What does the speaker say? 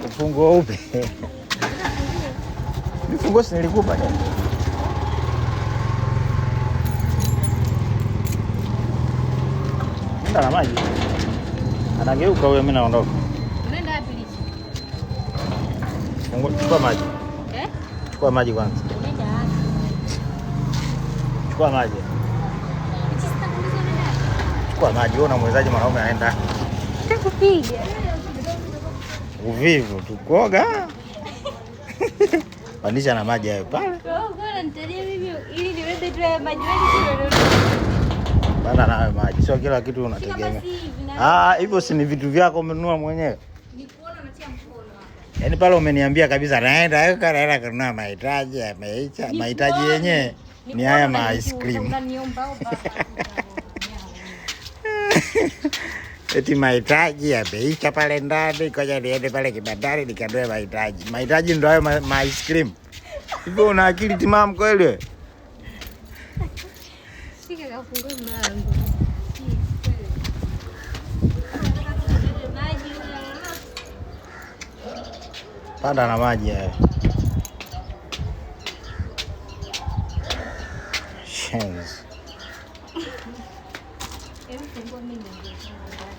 Ufunguo upi? Funguo si nilikupa jana. Nenda na maji. Anageuka huyo, mimi naondoka. Unaenda wapi Lichi? Funguo, chukua maji. Eh? Chukua maji kwanza. Unaenda wapi? Chukua maji. Lichi, sitakuuliza unaenda wapi? Chukua maji. Wewe unamwezaje mwanaume anaenda? Nitakupiga. Uvivu tu kuoga. Pandisha na maji hayo pale. Kwa hiyo unanitajia mimi ili niweze tu haya maji maji tu. Panda na hayo maji. Sio kila kitu Shika unategemea. basi hivi na Ah, hivyo si ni vitu vyako umenunua mwenyewe. nikuona unatia mkono hapa. Yaani pale umeniambia kabisa naenda huko, naenda kununua mahitaji yameisha. Mahitaji yenyewe ni haya ma ice cream. Unaniomba omba. Eti mahitaji yameisha pale ndani, ngoja niende pale kibandani nikanunue mahitaji. Mahitaji ndo hayo ma ice cream. Hivyo una akili timamu kweli wewe? Shika kafungue mlango. Maji Panda na maji hayo. Shenzi. Hebu fungua mimi niingie ndani.